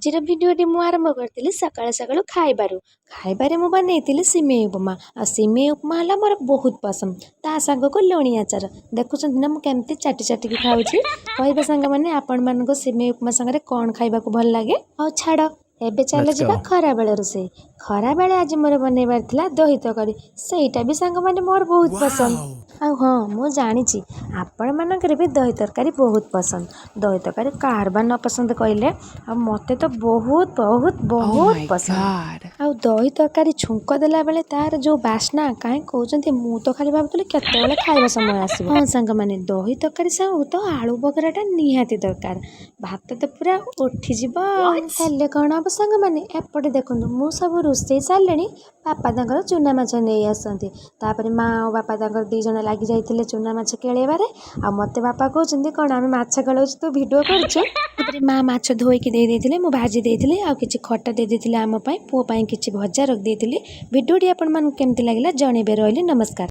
ଆଜିର ଭିଡ଼ିଓଟି ମୁଁ ଆରମ୍ଭ କରିଥିଲି ସକାଳୁ ସକାଳୁ ଖାଇବାରୁ। ଖାଇବାରେ ମୁଁ ବନେଇଥିଲି ସିମେଇ ଉପମା। ଆଉ ସିମେଇ ଉପମା ହେଲା ମୋର ବହୁତ ପସନ୍ଦ, ତା ସାଙ୍ଗକୁ ଲୁଣି ଆଚାର। ଦେଖୁଛନ୍ତି ନା, ମୁଁ କେମିତି ଚାଟି ଚାଟିକି ଖାଉଛି? କହିବେ ସାଙ୍ଗମାନେ, ଆପଣମାନଙ୍କୁ ସିମେଇ ଉପମା ସାଙ୍ଗରେ କ'ଣ ଖାଇବାକୁ ଭଲ ଲାଗେ? ହଉ ଛାଡ଼, ଏବେ ଚାଲ Let's ଯିବା go. ଖରାବେଳ ରୋଷେଇ। ଖରାବେଳେ ଆଜି ମୋର ବନେଇବାର ଥିଲା ଦହି ତରକାରୀ। ସେଇଟା ବି ସାଙ୍ଗମାନେ ମୋର ବହୁତ ପସନ୍ଦ। ଆଉ ହଁ, ମୁଁ ଜାଣିଛି ଆପଣମାନଙ୍କର ବି ଦହି ତରକାରୀ ବହୁତ ପସନ୍ଦ। ଦହି ତରକାରୀ କାହାର ବା ନ ପସନ୍ଦ କହିଲେ? ଆଉ ମୋତେ ତ ବହୁତ ବହୁତ Oh ବହୁତ my ପସନ୍ଦ। God. ଆଉ ଦହି ତରକାରୀ ଛୁଙ୍କ ଦେଲାବେଳେ ତାର ଯେଉଁ ବାସ୍ନା, କାହିଁ କହୁଛନ୍ତି? ମୁଁ ତ ଖାଲି ଭାବୁଥିଲି କେତେବେଳେ ଖାଇବା ସମୟ ଆସିବ। ହଁ ସାଙ୍ଗମାନେ, ଦହି ତରକାରୀ ସାଙ୍ଗକୁ ତ ଆଳୁ ବଘରାଟା ନିହାତି ଦରକାର। ଭାତ ତ ପୁରା ଉଠିଯିବ ଆଉ। ହେଲେ କ'ଣ ହବ ସାଙ୍ଗମାନେ, ଏପଟେ ଦେଖନ୍ତୁ, ମୁଁ ସବୁ ରୋଷେଇ ସାରିଲିଣି, ବାପା ତାଙ୍କର ଚୁନା ମାଛ ନେଇ ଆସନ୍ତି। ତାପରେ ମା ଆଉ ବାପା ତାଙ୍କର ଦୁଇ ଜଣ ଲାଗି ଯାଇଥିଲେ ଚୁନା ମାଛ କେଳେଇବାରେ। ଆଉ ମୋତେ ବାପା କହୁଛନ୍ତି କ'ଣ, ଆମେ ମାଛ କେଳଉଛୁ, ତୁ ଭିଡ଼ିଓ କରୁଛୁ? ତାପରେ ମା ମାଛ ଧୋଇକି ଦେଇ ଦେଇଥିଲେ, ମୁଁ ଭାଜି ଦେଇଥିଲି। ଆଉ କିଛି ଖଟା ଦେଇ ଦେଇଥିଲେ ଆମ ପାଇଁ, ପୁଅ ପାଇଁ କିଛି ଭଜା ରଖିଦେଇଥିଲି। ଭିଡ଼ିଓଟି ଆପଣମାନଙ୍କୁ କେମିତି ଲାଗିଲା ଜଣେଇବେ। ରହିଲି, ନମସ୍କାର।